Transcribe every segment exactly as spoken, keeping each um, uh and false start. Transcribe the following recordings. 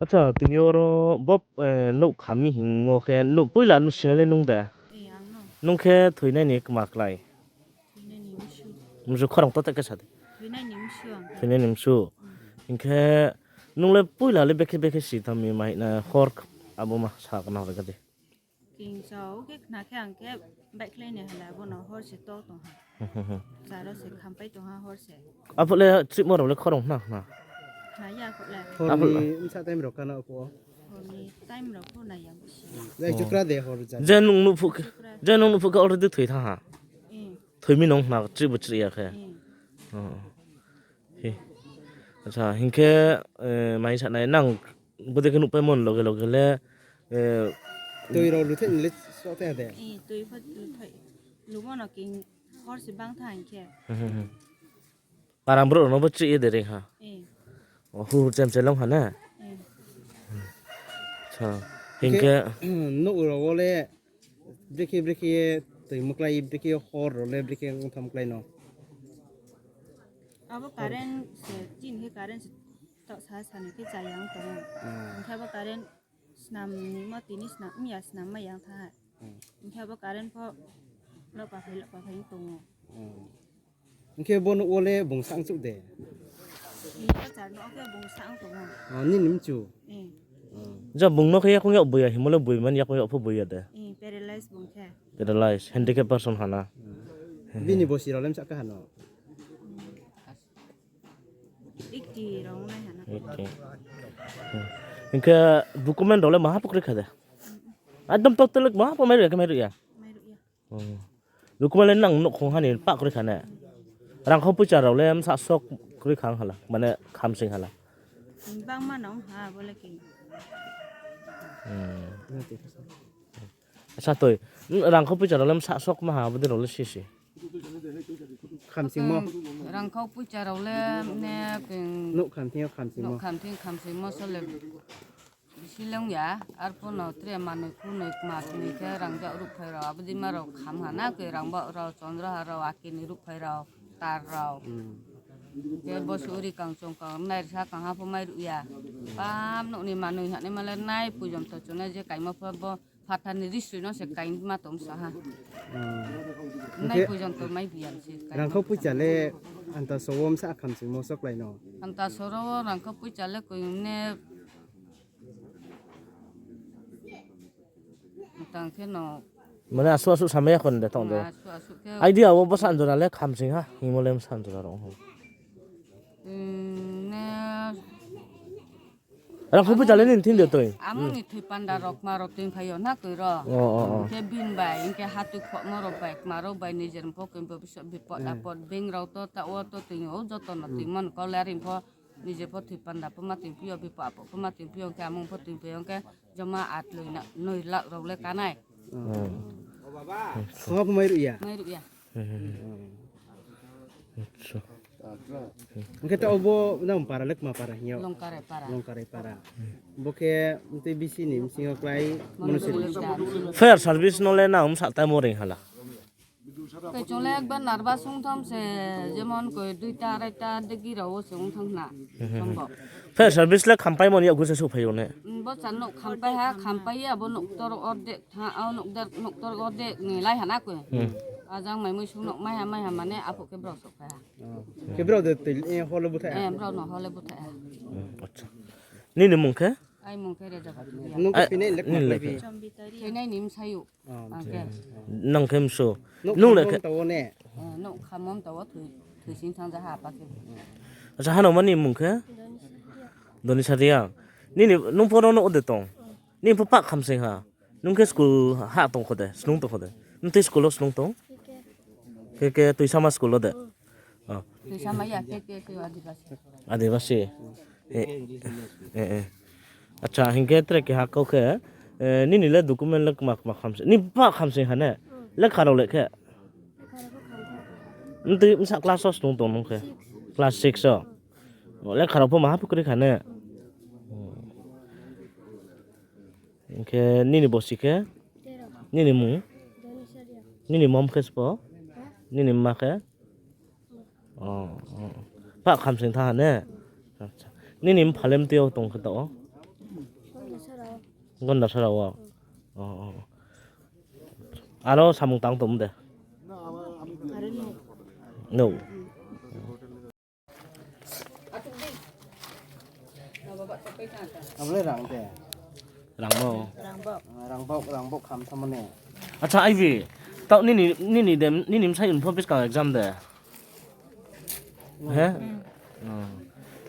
Acha, tini oro bo, eh, nuk khamni hingo khe, nuk puila nuk sinale nung da? Eh, ang no. Nung khe thwinani kwma klai? Thwinani msu. Msu khorang to ta khe sadi. Thwinani msu ang. Thwinani msu. Hmm. Hinkhe nung le puila le bekhe bekhe si tami mai na hor abo ma sa kana hor gadi. Kingsa o khe khna khe ang khe baikhlai ni hala bono hor se to tong ha. Charo se khampai tong ha hor se. Aphole trip mo rok le khorang khna khna. Khna ya kho le. Hor ni msa time rok kana ko. Hor ni time rok ko na ya bisi. Jai chukra de hor jai. Je nung nuphu khe, je nung nuphu khe already thwi tha ha. Eh. Thwi mi nong khna trip bo chri ya khe. Eh. Oh. He. Acha, hinkhe, eh, mai sanai nang bwdekhe nukpai mon loge loge le, eh, twi rok luthai ni le sok thai de. Eh, twi pha luthai. Lumo no king hor se bang tha hinkhe. Hmm, hmm, hmm. Para borok rok no bo chri de re ha. Eh. O hu chem chelong ha na. Eh. Acha, hinkhe hinkhe, nuk rok o le Brekhe brekhe twi mwklai, brekhe hor role brekhe wngtham mwklai no. Abo current se, chini khe current se tok sa sani khe chaya wng tongo. Hmm. Hwnkhe abo current snam ni mo tini snam wngya, snam ma yang tha. Hmm. Hwnkhe abo current pho lokpa phai lokpa phai wng tongo. Hmm. Hwnkhe bo nuk o le bung sa wngchuk de? Ni bachar no khe bung sa wng tongo. Oh, nini mchu? Eh. Oh. Ja bung no khe yakung yak buya himole bui man yakung yak phu buya de. Eh, paralyze bung khe. Paralyze, handicap person hana. Hmm. Bini bosi rok le msa kha hano? Eighty rok nai hana. Eighty. Hmm. Hwnkhe document rok le maha pukri kha de? Ekdom totally maha pukri mai rw ya, mai rw ya? Mai rw ya. Hmm. Document le nang nukhung hani pak kwrwi kha ne? Rangkhok puisa rok le msa sok kwrwi kha wng hala, mane khamsing hala. Bangma no wng ha, bo le khe. Hmm. Sa twi, rangkhok puisa rok le msa sok ma ha, abo de rok le sisi. Khamsingmo. Rangkhok puisa rok le ne, nuk khamsing khamsingmo. Nuk khamsing khamsingmo so le. Bisi le wngya, arphuno tre manwi khunwi kma sini khe rangjak rukphai rok, abo dima rok kham hana khe rangba rok, chondroha rok, akini rukphai rok, tar rok. Hmm. Khe bo suri kang chong kang nai rwsa kang ha pho mai rwya. Pam nokni manwi hwnwi male nai puijonto chonai je kaima pho bo phatarni risui no se kaima tong saha. Hmm. Nai puijonto mai biya se kaima. Rangkhok puisa le anta sowo msa khamsing mo soklai no. Anta soro rangkhok puisa le koi ne Tang khe no. Mane aswk aswk samaya khon de tong do. Aswk aswk khe. Idea o bwsa anjora le khamsing ha, himolem sanjora rong. Mm, ne Rang khupi chale nin thinde toi. Amoni thwi panda rok ma rok tin phaio na toi ro. Oh, oh, oh. Ke bin bai, ke hatu khokma rok bai, ma rok bai, nijer pho kempo bisa bipod apod beng rok to ta o to tin o joto no tin mon kol aring pho. Nije pho thwi panda pho ma tin pio, bipo apo pho ma tin pio, ke amung pho tin pio, ke joma at lui na, noi lakh rok le kanai. Hmm. Khok mai ruya. Mai ruya. Hmm. Acha. Hingke ta obo nang para le kma para hiyo? Longkarai para. Longkarai para. Bo khe tei bisi ni bisingo klai mono siri. Fire service no le na um sa ta mo ring hala. Kaichung le ekbar nervous wng thang se, jemon koi duita araita degi rao se wng thang na. Mhm. Sombo. Fire service le khampai mani yago se sophaio ne. Mm, bo chan nok khampai ha, khampai ya bo nok tor ordek tha, o nok der, nok tor ordek ni lai hana koi. Hmm. Ajang mai mui sung nok mai ha, mai ha mane apo ke brok sok ha. Oh. Ke brok de tei, eh, hole buthai. Eh, brok no hole buthai ha. Hmm, acha. Nini mung khe? Ai mung khe Reza Bhatia. Nung khe pinai lek nini ma lek khe? Pinai nim sayu. Oh, okay. Nang khe mso. Nuk nung le khamon khe? Tawo ne? Eh, nuk khamon tawo thwi, thwi sing thang jaha apa khe. Acha, hano mani mung khe? Doni Saria. Nini nung poro no ode tong. Nini pho pak kham sing ha. Nung khe school ha tong kho de, snung tong kho de. Nung tei school o snung tong? K K Tuisama school o de. Oh. Tuisama ya, K K se Adivasi. Adivasi. Eh, eh, eh. Acha, hingke tere keha kau khe, eh, nini le document le kma kma khamse. Ni ba khamse hane? Lekha rok le khe? Ntwi msa class o snung tong nung khe? Class six o. O lekha rok pho maha pukri khane? Hingke nini bosi khe? Nini mung? Nini mom khe spo? Nini mma khe? Oh, oh. Pa khamsing tha ne? Acha. Nini mphale mtwi o tong khe to o? Gonda sara o. Oh, oh. Aro samung tang tong de? No. Abole rang de. Rang bo. Rang bo. Rang bo, rang bo kham thamane. Acha, I B, tao nini, nini dem, nini msai info bis kang exam de. He? Hmm.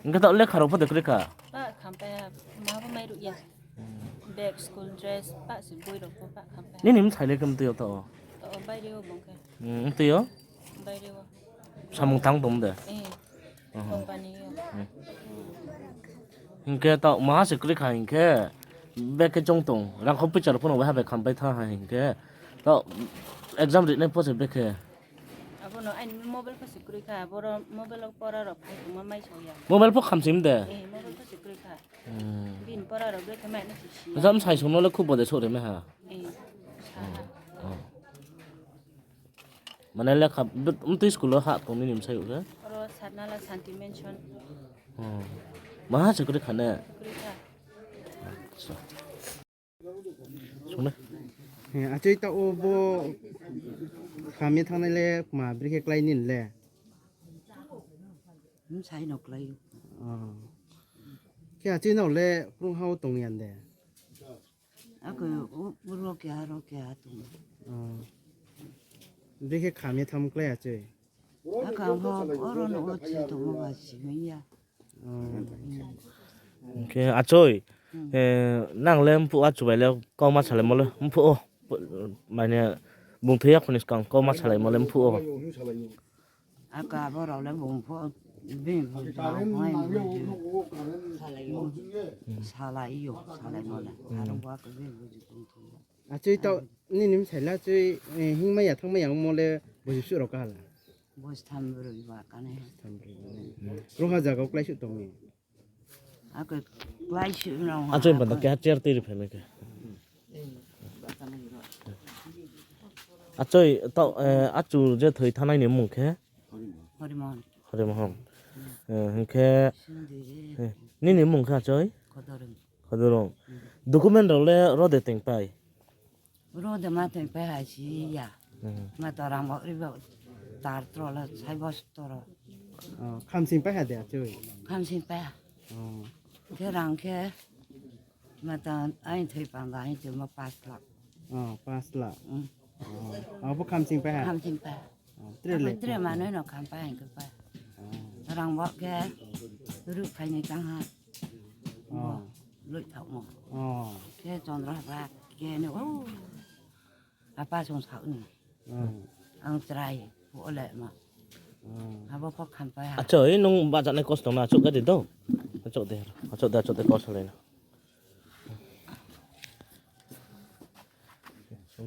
Engke tao lekha rok pho de kwrwi kha? Pa khampai ha, ma bo mai ruk ya. Bag, school dress, pa si boi rok pho pa khampai ha. Nini msai le kem twi o tao? Tao baire o bong khe. Hmm, twi o? Baire o. Samung tang tong de? Eh. Company o. Hingke tao maha se kwrwi kha hingke bag khe chong tong. Rang kho pwichar phano bai ha bai khampai tha ha hingke tao exam rinai pho se bag khe. Abono aini mobile pho se kwrwi kha, aboro mobile o pora rok phai tongma mai song ya. Mobile pho khamsim de? Eh, mobile pho se kwrwi kha. Hmm. Bini pora rok bag khe mai na se si ya. Jam sai songno le khub bode sore me ha. Eh, sa ha. Oh. Mane lekha mtwi school o ha tong nini msai uke? Oro Satnala Santi Mansion. Hmm. Maha se kwrwi kha ne? Kwrwi kha. Acha. Sungna. He, achai ta o bo kami thangnai le ma bri khe klai nin le? Hmm, sai no klai. Oh. Khe achai no le krung hao tong yan de? Ako u-, uro kya, aro kya tung. Oh. Bikhe khamya tham klai achoi. Aka ho, oro no o chi tongo ba si ya. Oh. Hingke achoi, eh, nang le mphu achu bai le kau ma salai mo le mphu o. Mane bung thuya khoni skang kau ma salai mo le mphu o. Aka borok le bung pho, bini pho salai yo, salai yo, salai mole. Aro bo aka bini buji tong tong. Achoi to nini msai la achoi, eh, hingmaya thangmaya wngmo le buji suro kahala. Buji tham broi ba kane. Roha jaga o klai su tongo. Ako klai si rong. Achoi banda keha chair twi rwphai nai khe. Achoi tao, eh, achu je thwi thanai ni mung khe? Horimohon. Horimohon. Eh, hingkhe, eh, nini mung khe achoi? Khodorong. Khodorong. Document rok le rode teng pai? Rode ma teng pai hai si ya. Ma to rang bo ribo tar tro la sai bos toro. Oh, khamsing pai ha de achoi? Khamsing pai ha. Oh. Khe rang khe ma to ain thoi pang da ain thoi ma pas lakh. Oh, pas lakh. Mm. Oh, abo khamsing pai ha? Khamsing pai ha. Oh, tre le. Tre manoi no kham pai ha khe pai. Oh. Rang bo khe Ruk phaini tangha. Oh. Loi thok mo. Oh. Ke chondra ba ke ne o. Apa song sa ni. Hmm. Ang trai ole ma. Hmm. Abo kok khan pa ha. Acho, e nung ba jane kos tong na, achok gadi do. Achok de, achok de, achok de kos le na.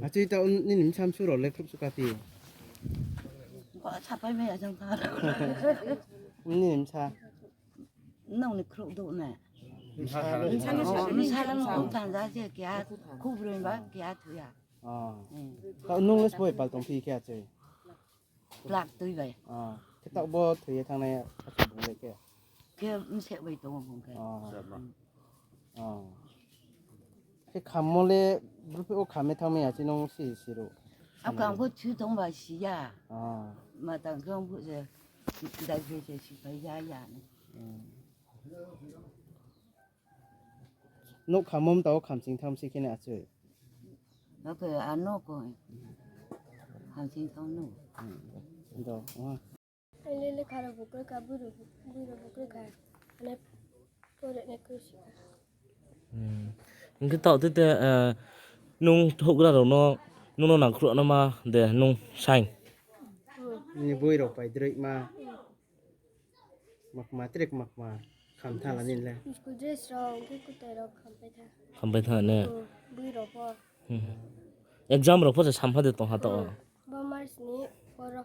Achi ta un ni nim sam suro le khup suka ti. Ko sapai me ajang ta. Ni nim sa. Nong ni khruk du ne. Ni sa ni sa. Ni sa lang ko tan ja je kya khub rin ba kya thuya. Ah. Hmm. Ta nung le sboi pal tong phi kya che. Plak twi bai. Ah, khe tok bo thwi ye thangnai aswk bung bai khe. Khe msek bai tongo bung khe. Ah. Ah. Khe khammo le bwrwi o khamwi thangmaya chini si siru. Ang kang bo thu tong bai siya. Ah. Ma tang kang bo je dai je je si bai ya ya ni. Hmm. Nuk khamom tao khamsing thamsi khe na achoi. Oke, ano ko. Khamsing tao no. Do. Lele khara bukre ka buru buru bukre ka. Ane pore ne kusi ka. Hmm. Hingke tao tete, eh, nung thugra rok no, nung no nangkhru no ma de nung sain. Ni bui rok pai droi ma. Makma, trek makma, kham thala nini le. School dress rok, hwnkhe kwtai rok kham paitha. Kham paitha ne? Hmm, bui rok bo. Hmm. Exam rok pho se sampha de tongha to. Hmm. Bo March ni four o.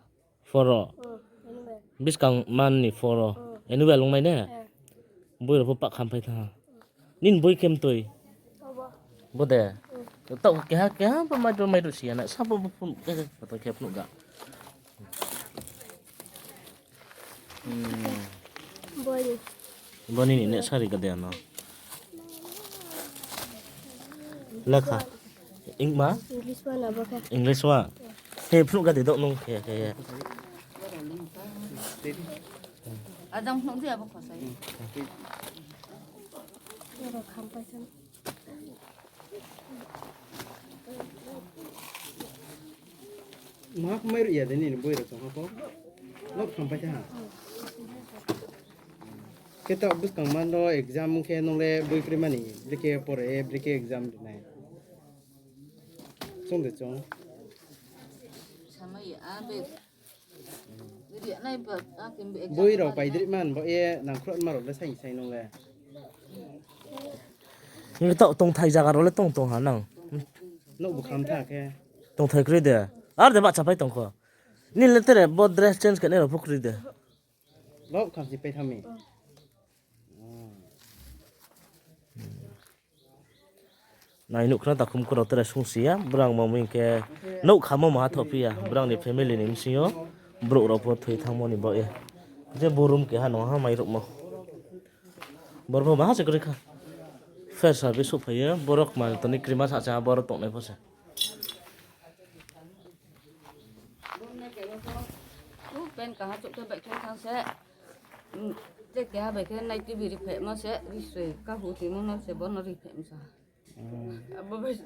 Four o? Hmm, anyway. Biskang man ni four o? Hmm. Anyway, lung nai ne? Eh. Bui rok pho pak kham paitha. Nini bui khe mtwi? Obo. Bo de? Mm. Tao keha, keha bo maido, maido siya na. Sabo bo phun, eh, eh, koto khe phunuk ga. Hmm. Boni. Boni ni ne sari ga de ano. Lekha. Ingma? English wa na bo khe. English wa? He phunuk ga de dok nung khe, khe, khe. Ajang phunuk de abo khosai. Oro khampai san. Mak mai ruya de nini boi rok tong ko. Nok khampai ta ha. Khe ta bwskang man ro exam khe nole boi kri mani. Brike pore, brike exam dinai. Chong de chong. Samai a be. Bui rok paidri man bo e nangkhrot ma rok le sai sai nung le. Ngi to tongthai jaga rok le tong tong ha nang. Nok bo kham tha khe. Tongthai kwrwi de. Ar de bacha pai tong kho. Nini le tere bo dress change khe nai rok pho kwrwi de. Lok kham si pai thami. Nai nuk khna takhum kuro tere sung siya, bwrang mami hwnkhe nuk khamo maha thophiya, bwrang ni family ni bisingo borok rok bo thwi thangmani bagwi. Je bo room keha nung ha mai rokmo. Borok bo maha se kwrwi kha. Fire service suk phaiya, borok mal toni krima sa cha borok tongnai pho se. Pen kaha chuk khe bai khe thang se. Te keha bai khe nai T V ri phaima se, ri se, ka hu twi mano se, bono ri phaima sa. Abo bai se.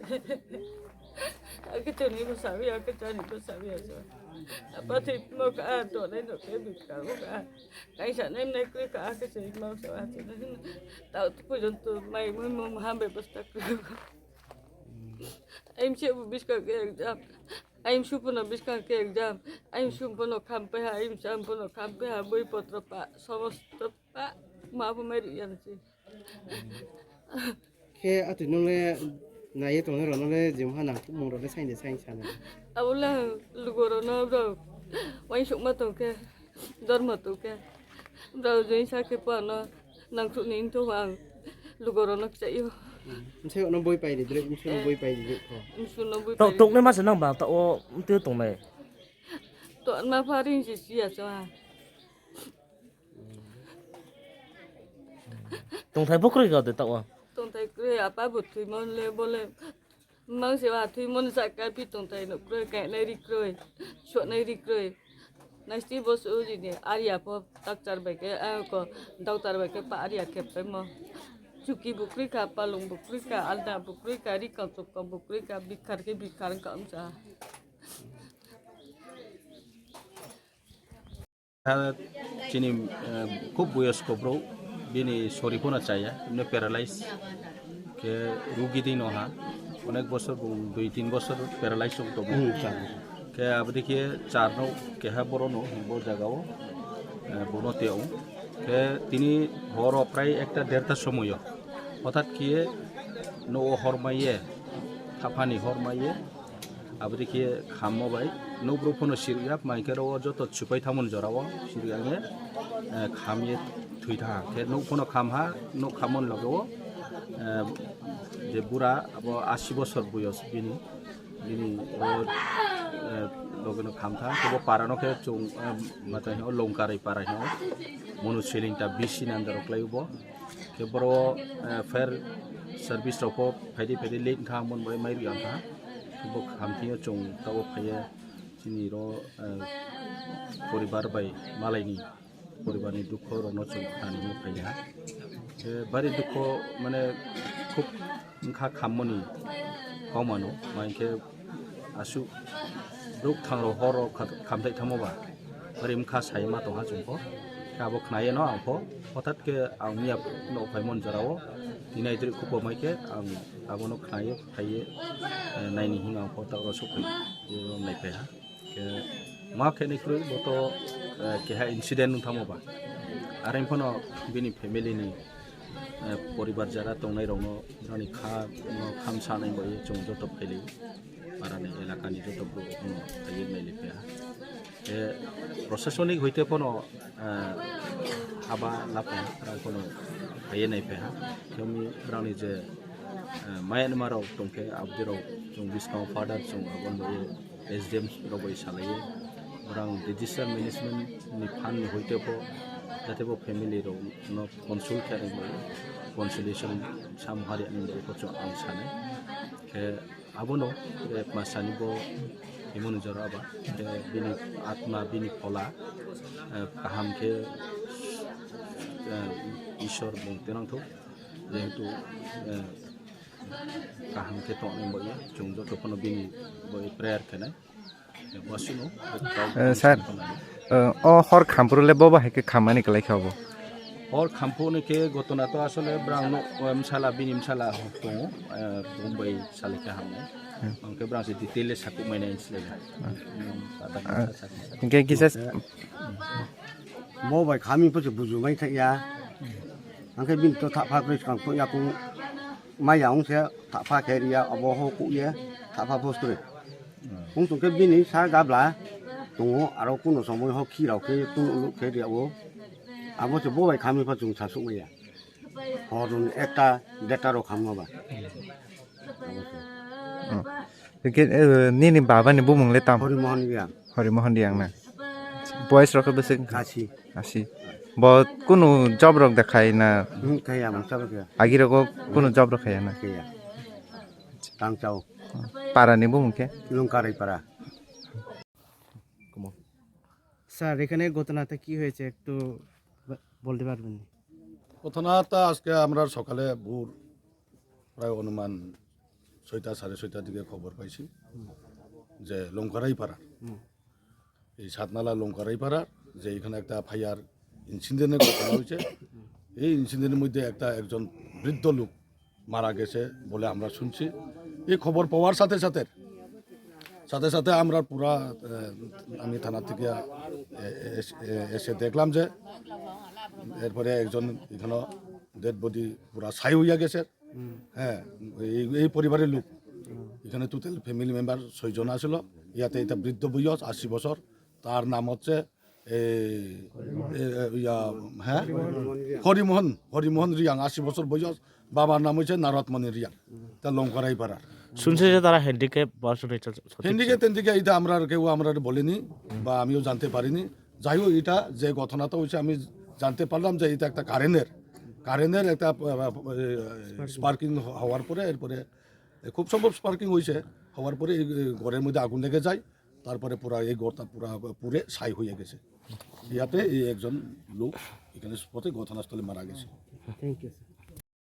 Ake chani ko sabi, ake chani ko sabi aso. Apa thwi mo ka to nai no ke bi ka mo ka. Kai sa nai nai kri ka ake se mo sa aso. Ta tu ko jon tu mai mo mo ha be basta kri. Aimse bo biskang khe exam. Aimsu pono biskang khe exam. Aimsu pono khampai ha, aimsa pono khampai ha, boi potro pa, somosto pa, ma bo mai riyang si. Khe atwi nole naiye tongnai rok nole jemha nang mung rok le sainde sain sana. Abo le lugo rok no bro. Waisuk ma tong khe. Dormo tongkhe. Brao joi sakhe po ano nangkukni wngtong ang lugorokno kchaio. Msai ono boi pairi dre, msai boi pairi dre kho. Msuno boi Tok pairi. Tokne masa nang ba ta o mtwi tongnai. To ma pharing si siya so ha. Tongthai bokroi ga de ta o. Tongthai kre apa bo thwi mon le bole. Mang se wa thwi mon sa ka pi tongthai no kroi, kainai ri kroi, suanai ri kroi. Naisti bo su ji ni aria po doctor bai ke, ah, ko doctor bai ke pa aria khe pai mo. Chuki bukrui ka, palung bukrui ka, alda bukrui ka, ri ka chuk ka bukrui ka, bikhar ke bikhar ka um sa. Chini, eh, khub boyosko bro, Bini sori phano chaya, emne paralyze. Khe rugi di no ha, onek bosor bung dui tin bosor paralyze wng tongo. Hmm, char bosor. Khe abodi khe char no keha boro no bo jaga o, eh, bono teo. Khe tini horo prai ekta derta somoyo. Hothat khe no o hor maiye, thaphani hor maiye. Abodi khe khammo bai nukbruk phano sirwk ya, mai khe oro joto chupai thamon jora o sirwk ya nge, eh, kham ye thwi tha. Khe nuk phano kham ha, nuk khammon loge o, eh, je bura abo asi bosor boyos bini, bini o, eh, loge no kham tha. Khe bo para no khe chung, eh, matai hino Longkarai para hino, monu siling ta bisi nandaro klai bo. Khe boro, eh, fire service rok pho phaidi phaidi late kha mon bai mai rwya kha. Bo khamtio chung tabo phaiya chini ro, eh, poribar bai malaini poribarni dukho rokno chung khnani hinwi phaiya. Khe bari dukho mane khub wngkha khammoni hokmano, mai khe aswk bwrwk thangrok horo kha-, khamthai thangma ba, bari wngkha sai ma tongha chwng pho. Khe abo khnaye no ang pho, hothat khe ang miya no phaimon jora o, tini aitwrwi khupo mai khe ang abono khnaye phaiye, eh, naini hinwi ang pho ta oro sokphai, eh, naiphaiha. Khe ma khe ni kwrwi bo to, eh, keha incident wng thangma ba, are phano bini family ni eh, poribar jara tongnai rokno, rani kha, no kham sanai bai chwng joto phailai, parani elakani joto borok no phaiwi nailai phaha. Eh, prosasonik hoite phano, eh, haba lapha rang phano phaiwi nai phaha. Khe wngwi rangni je, eh, Myanmar rok tongkhe abdi rok chwng bwskango father chwng aboni bai S D M rok bai salaiwi, borang disaster management ni fund ni hoite pho, jate bo family rok no consult khe ani bai consolation sam hari ani bai pho chwng ang sanai. Khe abono, eh, masani bo himoni jora ba, khe bini atma, bini phola, eh, kaham khe, eh, Ishwar bung tenang thok, jehetu, eh, kaham khe tongni bai chwng joto phano bini bai prayer khenai. Eh, sir, eh, o hor khamphuru le bobo hai khe khammani kwlai kha obo? Hor khamphuru ni khe gotona to asole brang no, eh, msala, bini msala tongo, eh, Bombay sale khe hamnai. Hmm. Ang khe brang se detail le sakuk mai nai slai. Hmm. Hmm, tata Ah, msa sakuk sakuk. Hingke kisa s- Bo bai khami pho se buju mai thai ya. Ang khe bini to thapha kri skang pho ya kung mai ya ung se thapha khe ri ya, abo ho ku ye thapha pho skri. Hung tong khe bini sa gabla tongo, aro kuno somoi ho khi rao khe kuno ulu khe ria o. Abo se bo bai khami pha chung sa suk maya. Hor ni ekta deta rok hamma ba. Abo se. Hmm. Hingke, eh, nini baba ni bumung le tam? Hori Mohan Riang. Hori Mohan Riang na. Boys rok bese Kasi. Asi. Bo kunu job rok da khai na? Hmm, kaya, mangsa ba kaya. Agi rok kunu job rok khaya na? Kaya. Tangchao. Para ni bumung khe? Lungkarai para. Sir, এখানে ঘটনাটা কি হয়েছে একটু ব-, বলতে পারবেন? ঘটনাটা আজকে আমরা সকালে ভোর প্রায় অনুমান ছয়টা, সাড়ে ছয়টার দিকে খবর পাইছি যে লঙ্কারাইপাড়া, হুম। এই সাতনালা লঙ্কারাইপাড়া, যে এখানে একটা ফায়ার ইনসিডেন্টের ঘটনা হয়েছে। এই ইনসিডেন্টের মধ্যে একটা, একজন বৃদ্ধ লোক মারা গেছে বলে আমরা শুনছি। এই খবর পাওয়ার সাথে সাথে, সাথে সাথে আমরা পুরা, আহ, আমি থানা থেকে, আহ, এস-, এ-, এসে দেখলাম যে এরপরে একজন এখানে ডেড বডি পুরা ছাই হইয়া গেছে। হুম। হ্যাঁ, এই, এই পরিবারের লোক। হুম। এখানে টোটাল ফ্যামিলি মেম্বার ছয়জন আছিল। ইয়াতে এটা বৃদ্ধ বয়স, আশি বছর। তার নাম হচ্ছে এই, এ, এ, ইয়া, হ্যাঁ? হরিমোহন, হরিমোহন রিয়াং, আশি বছর বয়স। বাবার নাম হচ্ছে নারদমণি রিয়াং। তা লঙ্কারাইপাড়ার। শুনছি যে তারা হ্যান্ডিক্যাপ বা শুনে চলছে, সঠিক হ্যান্ডিক্যাপ টেন্ডিক্যাপ এটা আমরা আর কেউ আমরা আর বলিনি বা আমিও জানতে পারিনি। যাই হোক, এটা যে ঘটনাটা হয়েছে আমি জানতে পারলাম যে এটা একটা কারেন্টের, কারেন্টের একটা, আহ, আহ, স্পার্কিং হ-, হওয়ার পরে এরপরে খুব সম্ভব স্পার্কিং হয়েছে, হওয়ার পরে এই, এই ঘরের মধ্যে আগুন লেগে যায়। তারপরে পুরা এই ঘরটা পুরা পুড়ে ছাই হয়ে গেছে। ইয়াতে এই একজন লোক এখানে স্পটে ঘটনাস্থলে মারা গেছে। Thank you, sir.